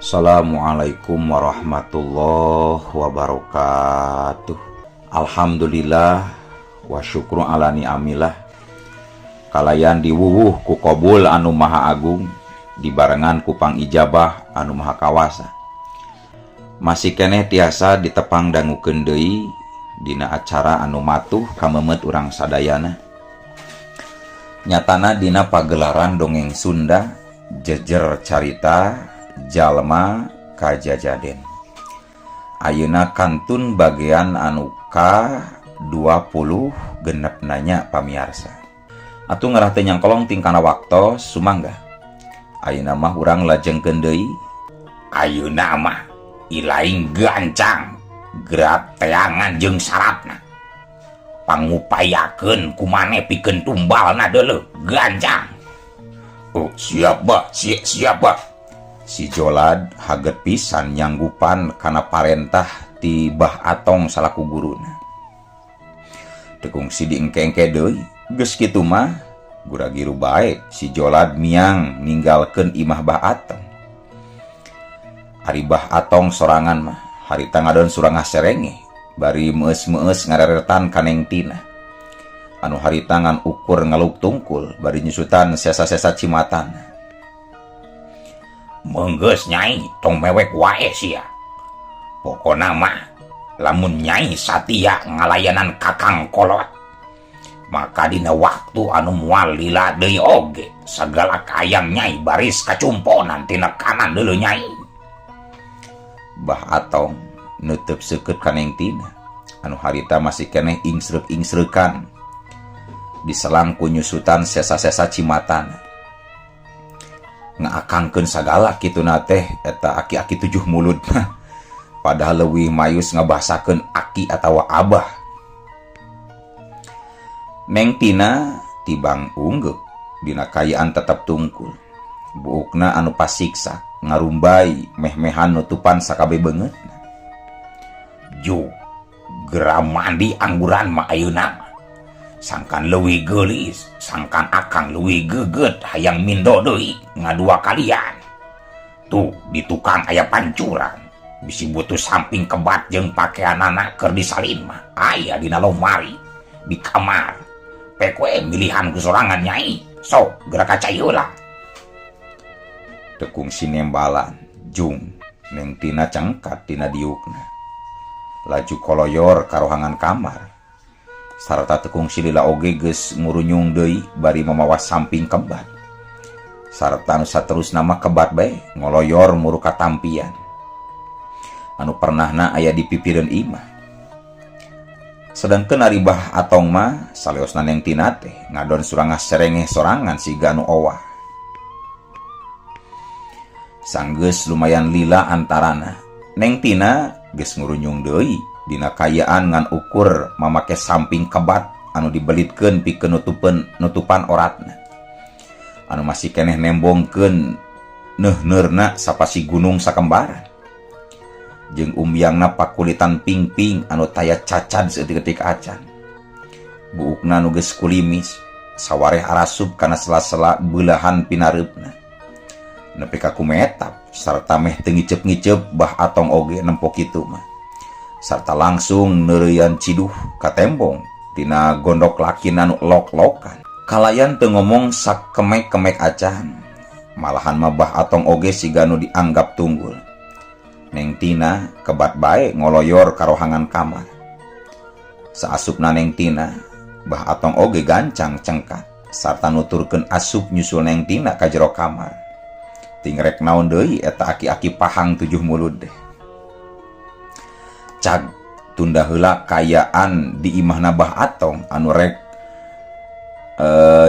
Assalamualaikum warahmatullahi wabarakatuh. Alhamdulillah wa syukru ala ni'amillah. Kalayan diwuwuh ku qabul anu maha agung, dibarengan ku pangijabah anu maha kawasa. Masih keneh tiasa ditepang dangukeun deui dina acara anu matuh kameumeut urang sadayana. Nyatana dina pagelaran dongeng Sunda Jejer Carita Jalma Kajajaden. Ayeuna kantun bagian anu ka 20 genep nanya pamiarsa. Atuh ngarah teu nyangkolong tingkana waktos, sumangga. Ayeuna mah urang lajengkeun deui. Ayeuna mah ilaing gancang gerak teangan jeung syaratna. Pangupayakeun ku maneh pikeun tumbalna deuleu gancang. Oh, siap bah, siap, siap bah. Si Jolad haget pisan nyanggupan kana parentah ti Bah Atong salaku guruna. Teu kungsi diengke-engke deui, geus kitu mah gura-giru bae si Jolad miang ninggalkeun imah Bah Atong. Ari Bah Atong sorangan mah harita ngadon surangah serenge bari meus-meus ngareretan ka Neng Tina. Anu harita ngan ukur ngaluk tungkul bari nyusutan sesa-sesa cimatan. Menggeus nyai, tong mewek wae sia. Pokona mah lamun nyai satia ngalayanan kakang kolot, maka dina waktu anu moal lila deui oge sagala kayang nyai baris kacumponan tina kanan deuleu nyai. Bah Atong nutup seukeut ka Neng Tina anu harita masih keneh ingsreuk-ingsreukan diselang ku nyusutan sesa-sesa cimatan. Ngaakangkeun sagala kituna teh eta aki-aki tujuh mulut mah, padahal leuwih mayus ngabasakeun aki atawa abah. Neng Tina tibang unggeuk dina kayaan tetep tungkul. Buukna anu pasiksa ngarumbai meh-mehan nutupan sakabe beungeutna. Ju gera mandi angguran mah ayeuna mah. Sangkan leuwih geulis, sangkan akang leuwih geget hayang mindo deui ngadua kalian. Tuh di tukang aya pancuran. Bisi butuh samping kebat jeung pakaianana keur disalin mah aya dina lomari di kamar. Pek we milihan ku sorangan nyai. Sok geura kacai heula. Teu kungsi nembalan jung Neng Tina cengkat tina diukna. Laju koloyor ka rohangan kamar. Sarta teu kungsi lila oge geus ngurunyung deui bari mamawa samping kebat. Sarta nu saterusna mah kebat bae ngoloyor muru katampian. Anu pernahna aya di pipireun imah. Sedangkeun ari Bah Atong mah saleosna Neng Tina teh ngadon surangah serengeh sorangan siga anu owah. Sanggeus lumayan lila antarana, Neng Tina geus ngurunyung deui dina kayaan ngan ukur mamake samping kebat anu dibelitkeun pikeun nutupan oratna. Anu masih keneh nembongkeun neuhneurna sapasi gunung sakembaran. Jeung umbiangna pakulitan pingping anu taya cacad saeutik-eutik acan. Buukna nu geus kulimis sawareh arasup kana sela-sela beulahan pinareupna. Nepi ka kumetap sarta meh teu ngiceup-ngiceup Bah Atong oge nempo kitu mah. Sarta langsung neureuyan ciduh ka tembong tina gondok lakina nu lok-lokan. Kalayan teu ngomong sakemek-kemek acan. Malahan mah Bah Atong oge siga nu dianggap tunggul. Neng Tina kebat bae ngoloyor ka rohangan kamar. Saasupna Neng Tina, Bah Atong oge gancang cengkat sarta nuturkeun asup nyusul Neng Tina ka jero kamar. Tingrek naon deui eta aki-aki pahang tujuh mulut deh. Cag tunda heula kayaan di imahna Bah Atong anu rek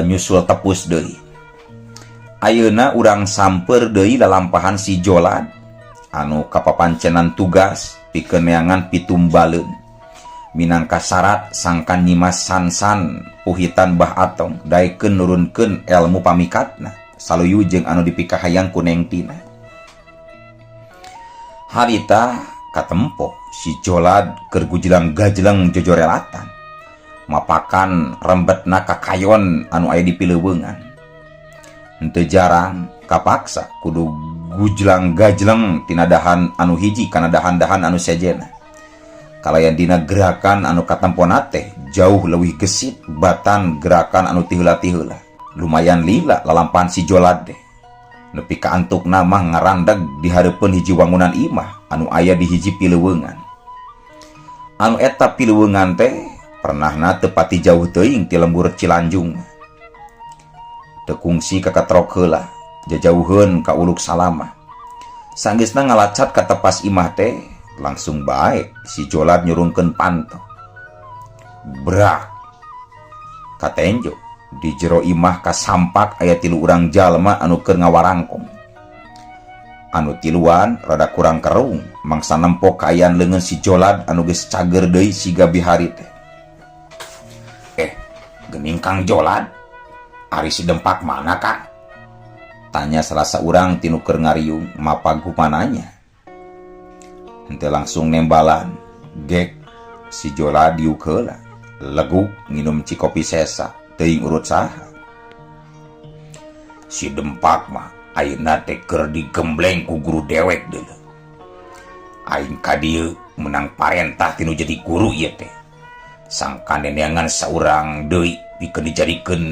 nyusul tepus deui. Ayeuna urang samper deui lalampahan si Jolad anu kapapancenan tugas pikeun neangan pitumbaleun. Minangka syarat sangkan nyimas sansan puhitan Bah Atong daekeun nurunkeun elmu pamikatna saluyu jeung anu dipikahayang ku Neng Tina. Harita katempo si Jolad keur gujelang gajleng jojorelatan mapakan rembetna kakayon anu aya di pileuweungan. Henteu jarang kapaksa kudu Gujlang gajleng tina dahan anu hiji kana dahan-dahan anu sejenna. Kalayan dina gerakan anu katempona teh jauh leuwih gesit batan gerakan anu tiheula-tiheula. Lumayan lila lalampahan si Jolad teh. Nepi ka antukna mah ngarandeg di hareupeun hiji wangunan imah anu aya di hiji pileuweungan. Anu eta pileuweungan teh pernahna teu pati jauh teuing ti lembur Cilanjung. Teu kungsi kakatrok heula, jajauheun ka uluk salamah. Sanggeusna ngalacat ka tepas imah teh, langsung bae si Jolad nyurungkeun panto. Brak! Katenjo di jero imah kasampak aya tilu urang jalma anu keur ngawarangkong. Anu tiluan rada kurang kerung mangsa nempo kaayaan leungeun si Jolad anu geus cager deui siga bihari teh. Eh, geuning Kang Jolad. Ari si Dempak mana, Kang? Tanya salah saurang ti nu keur ngariung mapag kumananya. Henteu langsung nembalan, gek si Jolad diuk heula, leguk nginum cikopi sesa, teuing urut saha. Si Dempak mah ayeuna teh keur digembleng ku guru dewek deuleu. Aing ka dieu menang parentah tinu jadi guru ieu teh. Sangkan neneangan saurang deui pikeun dijadikeun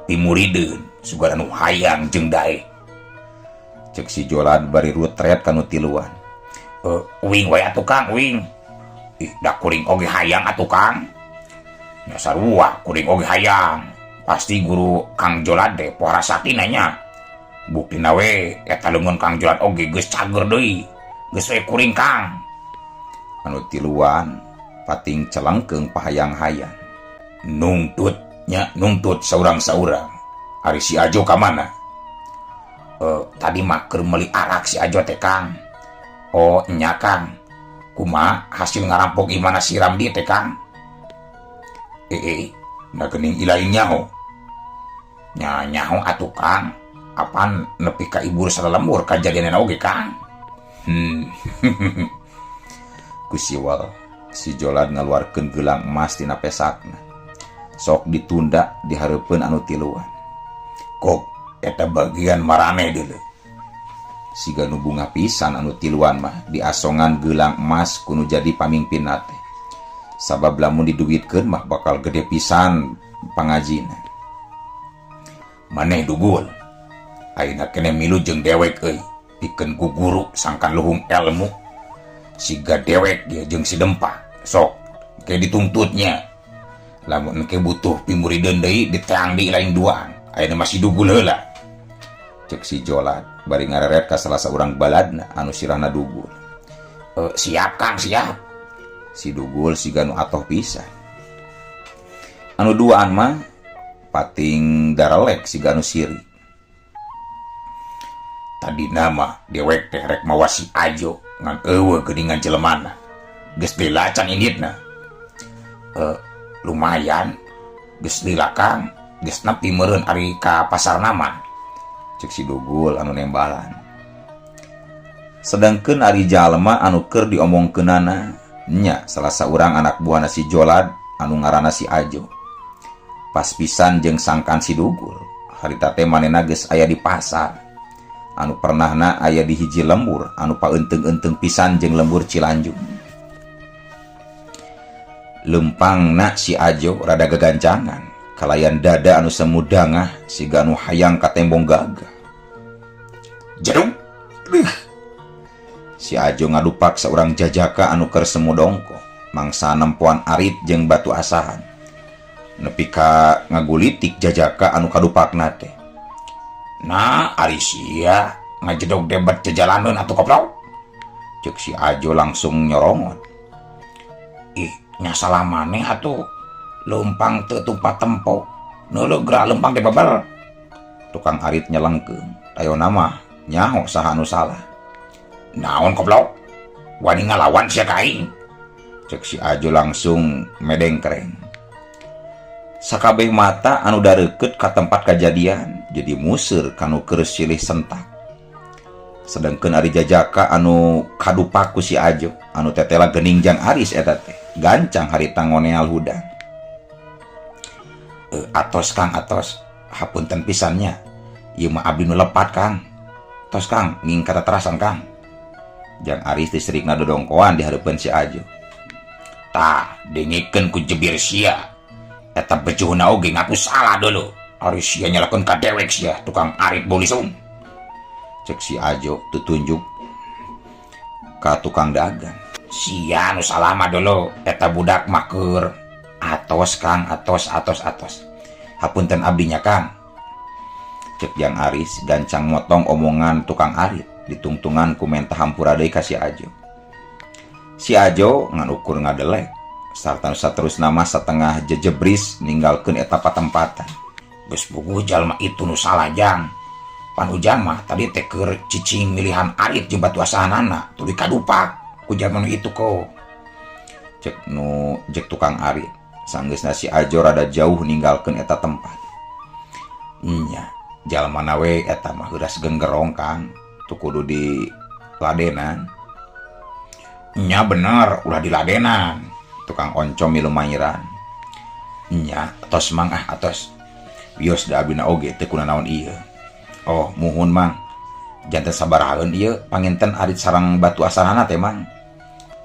pimurideun sugan anu hayang jeung daek. Cek si Jolad bari rutret ka nu tiluan. Uing wae atuh Kang, uing. Ih, da kuring oge hayang atuh Kang. Nya sarua kuring oge hayang. Pasti guru Kang Jolad teh pohara saktina nya. Buktina we eta leungeun Kang Jolad oge geus cager deui. Geus we kuring Kang. Anu tiluan pating celengkeung pahayang-hayang. Nungtut nya nungtut saurang-saurang. Ari si Ajo ka mana? Tadi mah keur meuli arak si Ajo teh Kang. Oh nya Kang. Kumaha hasil ngarampok imahna si Ramdi teh Kang? Nah geuning ilaing nyaho. Nya nyaho atuh Kang. Apan nepi ka ibur salalembur kajadianna oge Kang. Ku siwal si Jolad ngaluarkeun gelang emas tina pesakna. Sok ditunda di hareupeun anu tiluan. Kok eta bagian marane deuleu. Siga nu bunga pisan anu tiluan mah diasongan gelang emas ku nu jadi pamingpinna teh. Sabab lamun diduitkeun mah bakal gede pisan pangajina. Maneh dugul. Ayeuna keneh milu jeung dewek euy, pikeun ku guru sangkan luhung ilmu. Siga dewek dia jeung si Dempak. Sok ke dituntutnya. Lamun engke butuh pimurideun deui diteang deui lain duaan. Ayeuna masih dugul heula. Cek si Jolad bari ngareret ka salah saurang baladna anu sirahna dugul. Siap Kang, siap. Si dugul siga nu atoh pisan. Anu duaan mah pating darelek siga nu siri. Tadina mah dewek teh rek mawa si Ajo ngan eueuh geuningan jelemana. Geus lila can inditna. Lumayan geus lila Kang, geus nepi meureun ari ka pasar nama. Cek si dugul anu nembalan. Sedangkeun ari jalma anu keur diomongkeunana nya salah saurang anak buahna si Jolad anu ngaranna si Ajo. Pas pisan jeung sangkan si dugul, harita teh manehna geus aya di pasar. Anu pernahna aya di hiji lembur anu paeunteung-eunteung pisan jeung lembur Cilanjung. Lempangna si Ajo rada gagancangan, kalayan dada anu semu dangah siga anu hayang katembong gagah. Jeruk. Duh. Si Ajo ngadupak saurang jajaka anu keur semu dongko, mangsa nempoan arit jeung batu asahan. Nepi ka ngagulitik jajaka anu kadupakna teh. Nah, ari sia ngajedog debat jajalaneun atuh koplok. Cek si Ajo langsung nyorongot. Ih, nya salah maneh atuh. Leumpang teu tumpat tempo. Neuleuh geura leumpang teh bebel. Tukang arit nyelengkeung. Tayona mah nyaho saha anu salah. Naon koplok? Wani ngalawan sia ka aing. Cek si Ajo langsung medengkreng. Sakabeh mata anu dareukeut ka tempat kajadian jadi museur kanu keur silih sentak. Sedangkeun ari jajaka anu kadupak ku si Ajo anu tetela geuning jang aris eta teh gancang harita ngoneal hudang. Atos Kang, atos. Hapunten pisannya. Ieu mah abdi nu lepat Kang. Tos Kang, nging kataterasan Kang. Jang Aris diserikna dodongkoan di hareupeun si Ajo. Tah, dengekeun ku jebir sia. Eta bejuhna oge ngaku salah dulu. Ari sia nyalakeun ka dewek sia, tukang arit bolisung. Cek si Ajo tutunjuk ka tukang dagang. Sia nu salah mah dulu, eta budak mah keur. Atos Kang, atos atos atos. Hapunten abdinya Kang. Cek Jang Aris gancang motong omongan tukang arit ditungtungan ku menta hampura deui ka si Ajo. Si Ajo ngan ukur ngadelek sarta nu saterusna mah satengah jejebris ninggalkeun eta patempatan. Geus puguh jalma itu nu salah Jang. Pan ujang mah tadi teh keur cicing milihan arit jeung batu asahanana tuluy kadupak ku jalma nu itu ko. Cek nu jek tukang arit. Sanggeusna si Ajo rada jauh ninggalkeun eta tempat. Nya, jalma na we eta mah heuras genggerong Kang, teu kudu di ladenan. Nya bener, ulah diladenan. Tukang oncom milu mairan. Nya, atos Mang ah atos. Wios da abina oge teu kunanaon ieu. Oh, muhun Mang. Janten sabarahaeun ieu panginten arit sareng batu asanana teh Mang.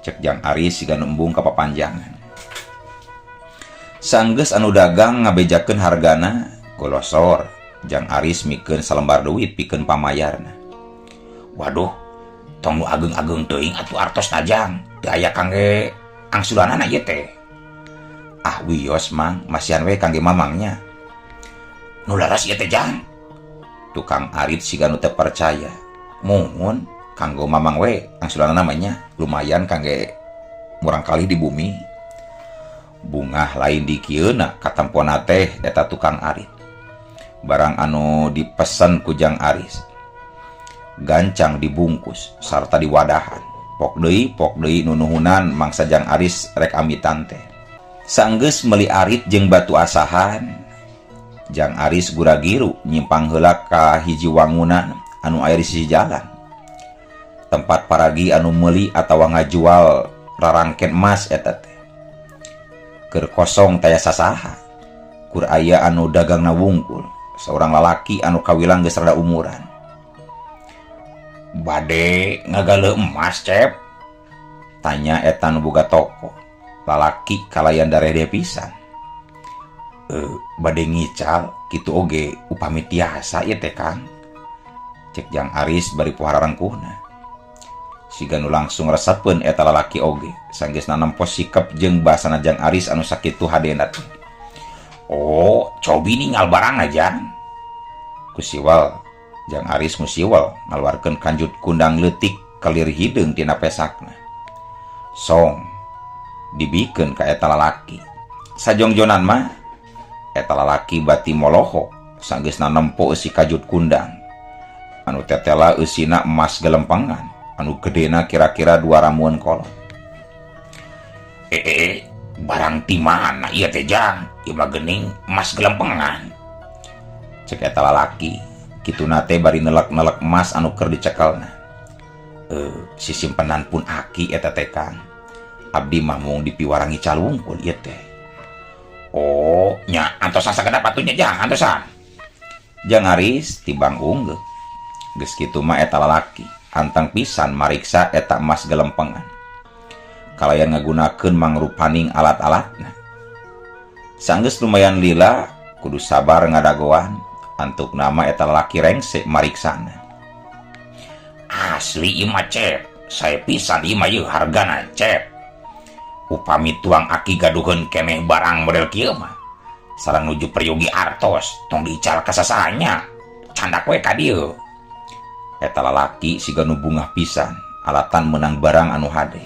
Cek Jang Aris siga nu embung ka papanjangan. Sanggeus anu dagang ngabejakeun hargana, golosor. Jang Aris mikeun salembar duit pikeun pamayarna. Waduh, tong nu ageung-ageung teuing atuh artosna Jang. Teu aya kangge angsulanana ieu teh. Ah wios Mang, masihan we kangge mamangnya. Nu laras ieu teh Jang. Tukang arit siga nu teu percaya. Muhun kanggo mamang we angsulanana mah nya, lumayan kangge murangkalih di bumi. Bungah lain di kieuna katempona teh eta tukang arit. Barang anu dipesen ku Jang Aris gancang dibungkus sarta diwadahan. Pok deui nunuhunan mangsa Jang Aris rek amitan teh. Sanggeus meuli arit jeung batu asahan, Jang Aris guragiru nyimpang heula ka hiji wangunan anu aya di sisi jalan. Tempat paragi anu meuli atawa ngajual rarangken emas eta teh. Keur kosong taya sasaha. Kur aya anu dagangna wungkul, seorang lalaki anu kawilang geus rada umuran. Bade ngagaleuh emas, Cep? Tanya eta nu boga toko. Lalaki kalayan darede pisan. Bade ngical kitu oge upami tiasa ieu teh Kang. Cek Jang Aris bari pohara rengkuhna. Siga nu langsung resepeun eta lalaki oge sanggeusna nempo sikep jeung basana Jang Aris anu sakitu hadena teh. Oh, cobi ninggal barang aja. Kusiwal Jang Aris ngusiwal ngaluarkeun kanjut kundang leutik kelir hideung tina pesakna. Song dibikeun ka eta lalaki. Sajongjonan mah eta lalaki bati moloho sanggeusna nempo eusi kajut kundang anu tetela eusina emas gelempengan anu gedena kira-kira 2 ramuan kolot. Barang ti mana ieu teh Jang? Ieu mah geuning emas gelempengan. Cek eta lalaki kituna teh bari nelek-nelek emas anu keur dicekelna. Sisimpenan pun aki eta teh Kang. Abdi mah mung dipiwarangi calungkul ieu teh. Oh, nya antosan sakedap atuh nya Jang, antosan. Jang Aris tibang unggeuh. Geus kitu mah eta lalaki anteng pisan mariksa eta emas gelempengan. Kalayan ngagunakeun mangrupaning alat-alatna. Sanggeus lumayan lila kudu sabar ngadagoan antuk nama eta lalaki rengse mariksana. Asli ieu mah Cep, sae pisan ieu mah ieu hargana Cep. Upami tuang aki gaduheun keneh barang model kieu mah sareng nuju peryogi artos tong diical ka sasahanya, candak we ka dieu. Eta lalaki siga nu bungah pisan alatan menang barang anu hade.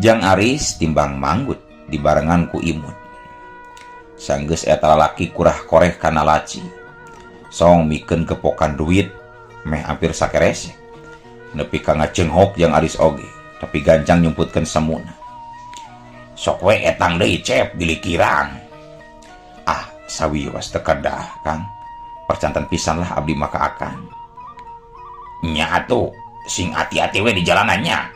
Jang Aris timbang manggut dibarengan ku imut. Sanggeus eta lalaki kurah koreh kana laci. Song mikeun kepokan duit meh hampir sakeresek. Nepi ka ngacenghok Jang Aris oge, tapi gancang nyumputkeun semuna. Sok we etang deui Cep bilih kirang. Ah, sawios teu kedah Kang. Percanten pisan lah abdi maka akan. Nya atuh, sing hati-hati we di jalanannya.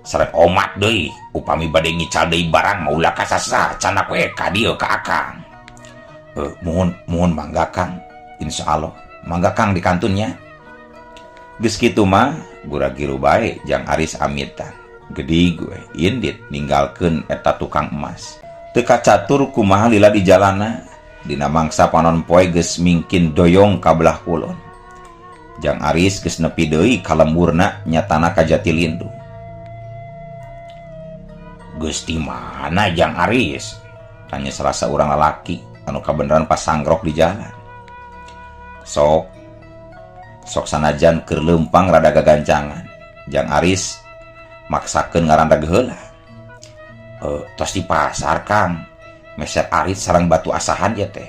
Sareng omat deui, upami bade ngical deui barang mah ulah kasasa, candak we ka dieu ka akang. Muhun mangga Kang. Insyaallah mangga Kang di kantunnya. Geus kitu mah gura-giru bae Jang Aris amitan. Gedig we indit ninggalkeun eta tukang emas. Teu kacatur kumaha lila di jalana dina mangsa panon poe geus mingkin doyong ka belah kulon. Jang Aris geus nepi deui ka lemburna nyatana ka Jatilindu. Geus di mana Jang Aris? Tanya salah saurang lalaki anu kabeneran pasangrok di jalan. Sok sok sanajan keur leumpang rada gagancangan. Jang Aris maksakeun ngarandag heula. Tos di pasar Kang. Meser arit sareng batu asahan ya teh.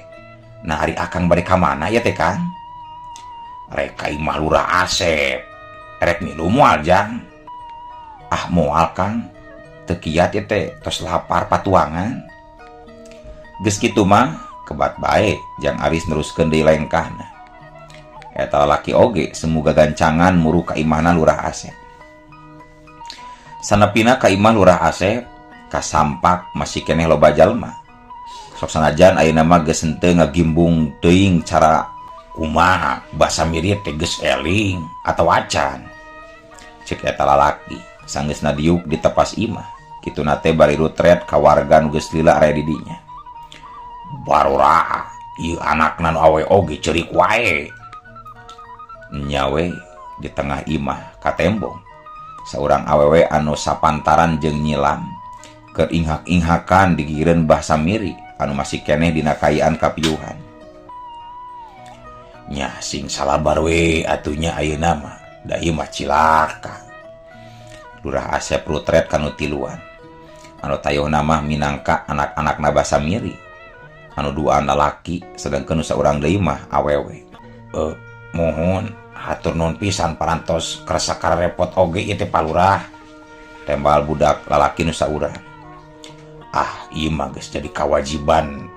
Nah ari akang bade ka mana ya teh Kang? Rek ka imah Lurah Asep. Rek milu moal Jang? Ah moal Kang. Teu kiat ya teh tos lapar patuangan. Geus kitu mah kebat bae Jang Aris neruskeun deui lengkahna. Eta lalaki oge semu gagancangan muru ka imahna Lurah Asep. Sanepina ka imah Lurah Asep kasampak masih keneh loba jalma. Sok sanajan ayeuna mah geus henteu ngagimbung teuing cara kumaha basa mirip teh geus eling atawa acan. Cek eta lalaki sanggeusna diuk di tepas imah. Kituna teh bari rutret ka warga nu geus lila aya di dinya. Baroraa ieu anakna nu awe oge ceurik wae. Nya we di tengah imah katembong saurang awewe anu sapantaran jeung nyilam keur inghak-inghakan digigireun Bah Samiri anu masih keneh dina kaayaan kapiuhan. Nya sing salabar we atuh nya ayeuna mah da ieu mah cilaka. Lurah Asep rutret kanu tiluan. Anu tayohna mah minangka anak-anakna Bah Samiri. Anu duaan lalaki sedangkeun nu saurang deui mah awewe. Mohon hatur nuhun pisan parantos kersa kararepot oge ieu teh Palurah. Tembal budak lalaki nu saurang. Ah ieu mah geus jadi kawajiban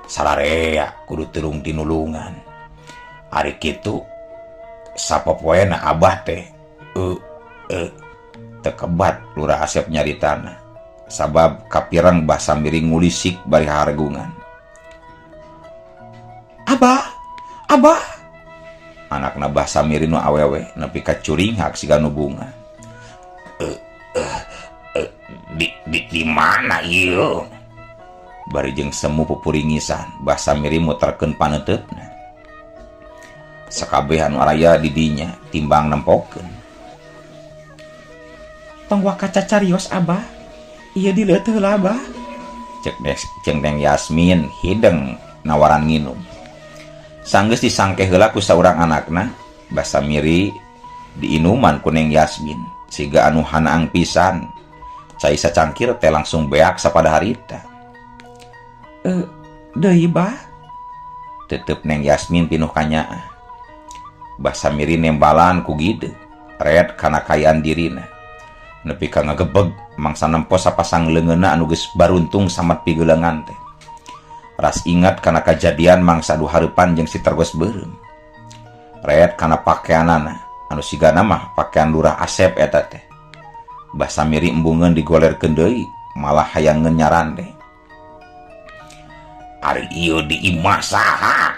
sararea kudu tulung tinulungan. Ari kitu sapopoena abah teh teu kebat Lurah Asep nyaritana. Sabab kapireng Bah Samiri ngulisik bari haregungan. Abah, abah. Anakna Bah Samiri nu awewe nepi ka curinghak siga nu bunga. Di mana ieu? Bari jeung semu pupuringisan, Bah Samiri muterkeun paneuteup-na. Sakabeh anu araya di dinya timbang nempokeun. Tong waka cacarios abah, ieu dileuteut heula abah. Cek jeung Neng Yasmin hideng nawaran nginum. Sanggeus disangke heula ku saurang anakna, Bah Samiri diinuman ku Neng Yasmin siga anu hanaang pisan. Cai sacangkir teh langsung beak sapada harita. Deui bah. Tetep Neng Yasmin pinuh kanyaah. Bah Samiri nembalan ku gide, red kana kaayaan dirina. Nepi ka ngagebeg mangsa nempo sapasang leungeunna anu geus baruntung samet pigeuleungan teh. Ras ingat kana kajadian mangsa adu hareupan jeung si Tergos beureum. Red kana pakaianana anu sigana mah pakaian Lurah Asep eta teh. Bah Samiri embungeun digolerkeun deui malah hayangeun nyarande. Ari ieu di imah saha?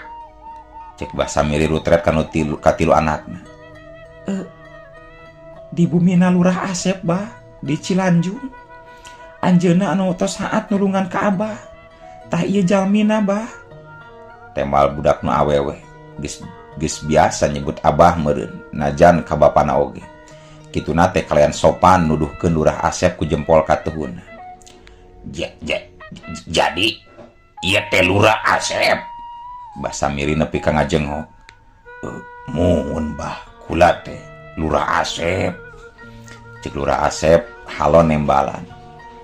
Cek Bah Samiri rutret kanu tilu katilu anakna. Di bumina Lurah Asep bah di Cilanjung. Anjeunna anu tos saat nulungan ka abah. Tah ieu jalmina bah. Tembal budak nu awewe geus biasa nyebut abah meureun najan ka bapana oge. Kituna teh kalayan sopan nuduhkeun Lurah Asep ku jempol katuhuna. Jadi ieu teh Lurah Asep. Bah Samiri nepi ka ngajenghok. Muhun bah kula teh Lurah Asep. Cek Lurah Asep halon nembalan.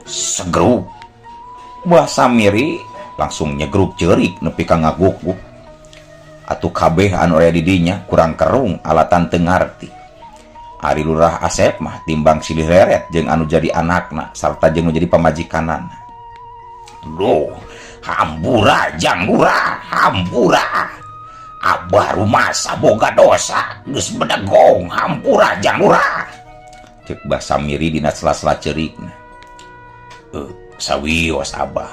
Segrup. Bah Samiri langsung nyegrup ceurik nepi ka ngagukguk. Atuh kabeh anu aya di dinya kurang kerung alatan teu ngarti. Ari Lurah Asep mah timbang silih reret jeung anu jadi anakna sarta jeung nu jadi pamajikanana. Duh, hampura jang lurah, hampura. Abah rumasa boga dosa, geus bedegong, hampura jang lurah. Cek Bah Samiri dina sela-sela ceurikna. Sawios abah.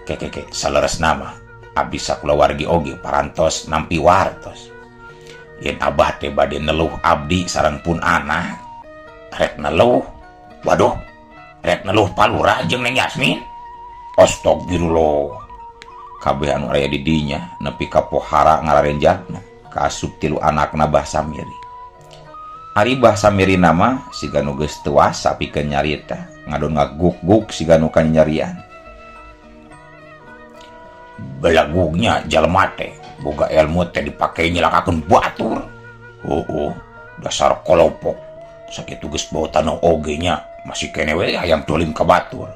Kekeke saleresna mah abdi sakulawargi oge parantos nampi wartos. Yen abah teh bade neluh abdi sareng pun anak. Rek neluh. Waduh, rek neluh Pa Lurah jeung Neng Yasmin. Astagfirullah. Kabeh anu aya di dinya nepi ka pohara ngararenjatna kaasup tilu anakna Bah Samiri. Ari Bah Samiri nama siga nu geus teu wasa pikeun nyarita, ngadon ngaguk-guk siga nu kanyarian. Belagugnya jalma teh boga ilmu teh dipake nyelakakeun batur. Oh, dasar kolopok. Sakitu geus bau taneuh oge nya masih kene we hayang dolim ka batur.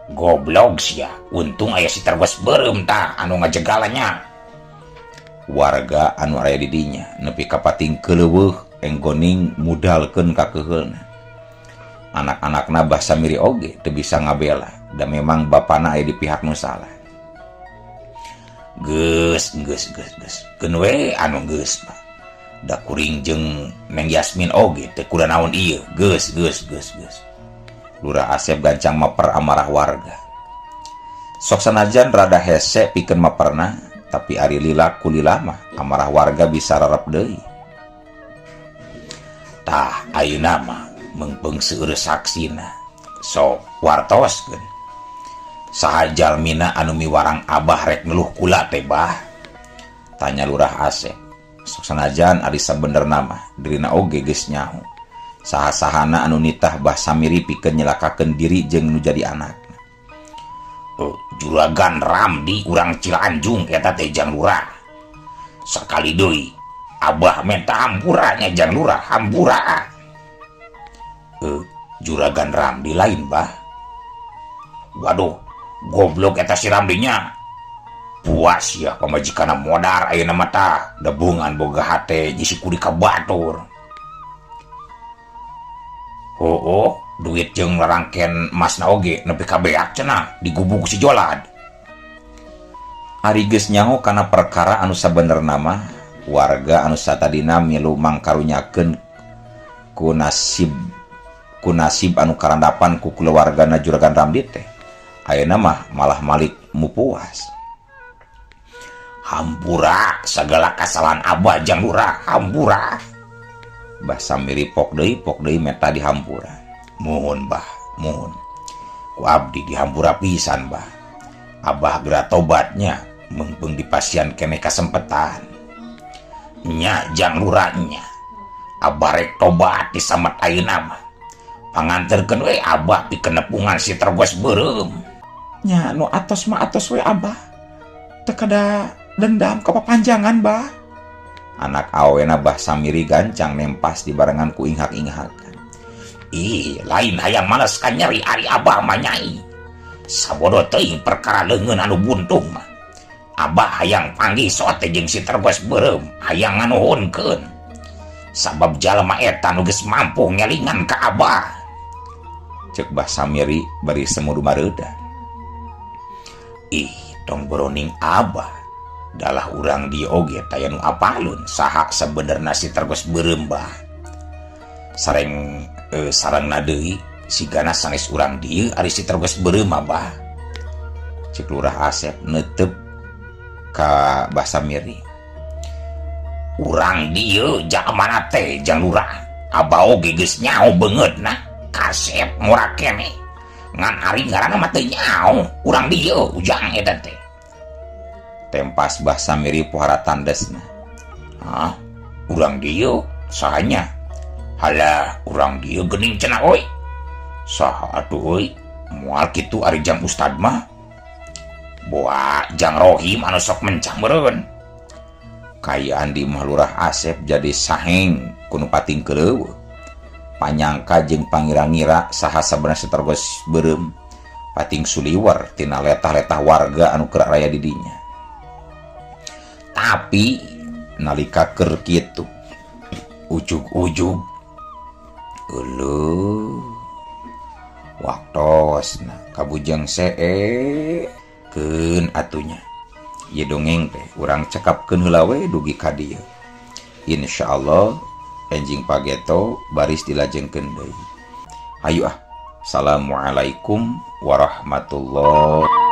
Goblok sia, untung aya si Tergos beureum tah anu ngajegalnya. Warga anu aya di dinya nepi ka pating keuleuweuh enggoning mudalkeun kakeheulna. Anak-anakna Bah Samiri oge teu bisa ngabela, da memang bapana aya di pihak nu salah. Geus, geus, geus, geus. Keun we anu geus mah. Da kuring jeung Neng Yasmin oge teu kuda naon ieu. Geus, geus, geus, geus. Lurah Asep gancang maper amarah warga. Sok sanajan rada hese pikeun maperna, tapi ari lila ku lila mah amarah warga bisa rarep deui. Tah ayeuna mah meungpeung seueur saksina. Sok wartoskeun. Saha jalmina anu miwarang abah rek neluh kula teh bah? Tanya Lurah Asep. Sok sanajan ari sabenerna mah dirina oge geus nyaho. Saha-sahana anu nitah Bah Samiri pikeun nyelakakeun diri jeung nu jadi anak. Oh, Juragan Ramdi urang Cilanjung eta teh Jang Lurah. Sakali deui abah menta hampura nya Jang Lurah, hampura. Juragan Ramdi lain bah. Waduh, goblok eta si Ramdinya. Puas ya pamajikanna modar ayeuna mah tah, debungan boga hate nyisi kudi ka batur. Oh, duit jeung rangken masna oge nepi ka beak cenah digubug si Jolad. Ari geus nyaho kana perkara anu sabenerna mah warga anu satadina milu mangkarunyakeun ku nasib anu karandapan ku kulawargana Juragan Ramdi teh. Ayeuna mah malah malik mupuas. Hampura sagala kasalahan abah Jang Lurah, hampura. Bah Samiri pok deui meta dihampura. Muhun bah, muhun. Ku abdi dihampura pisan bah. Abah geura tobatnya meungpeung dipasian keneh kasempetan. Nya Jang Lurah nya. Abah rek tobat disamet ayeuna mah. Panganterkeun we abah pikeun nepungan si Tergos beureum. Nya nu atos mah atos we abah. Teu kada dendam kapapanjangan bah. Anak awena Bah Samiri gancang nempas dibarengan ku inghak-inghakan. Ih, lain hayang males ka nyeri ari abah mah nyai. Sabodo teuing perkara leungeun anu buntung mah. Abah hayang panggih sote jeung si Tergos beureum, hayang nganuhunkeun. Sabab jalma eta nu geus mampu ngelingan ka abah. Ceuk Bah Samiri bari semudu mareuda. Ih, tong boroning abah. Dalah urang dieu oge taya nu apalun saha sabenerna si Tergos beureum bah. Sareng sarengna deui sigana sanes urang dieu ari si Tergos beureum mah bah. Ceuk Lurah Asep neuteup ka Bah Samiri. Urang dieu jalmana teh Jang Lurah. Abah oge geus nyaho beungeutna kasep ngora keneh. Ngan ari ngaranna mah teu nyaho urang dieu ujang eta teh. Tempas Bah Samiri pohara tandesna. Hah? Urang dieu sahanya? Halah, urang dieu geuning cenah euy. Saha atuh euy? Moal kitu ari jang ustad mah. Boa Jang Rohim anu sok mencang meureun. Kaayaan di imah Lurah Asep jadi saheng ku nu pating keuleueuh. Panyangka jeung pangira-ngira saha sabenerna si Tergos beureum. Pating suliwer tina letah-letah warga anu keur raya di dinya. Tapi nalika keur kitu ujug-ujug euleuh waktosna kabujeng see keun atunya. Ieu dongeng teh urang cekapkeun heula we dugi ka dieu. Insyaallah enjing pageto baris dilajengkeun deui. Hayu ah. Assalamualaikum warahmatullahi.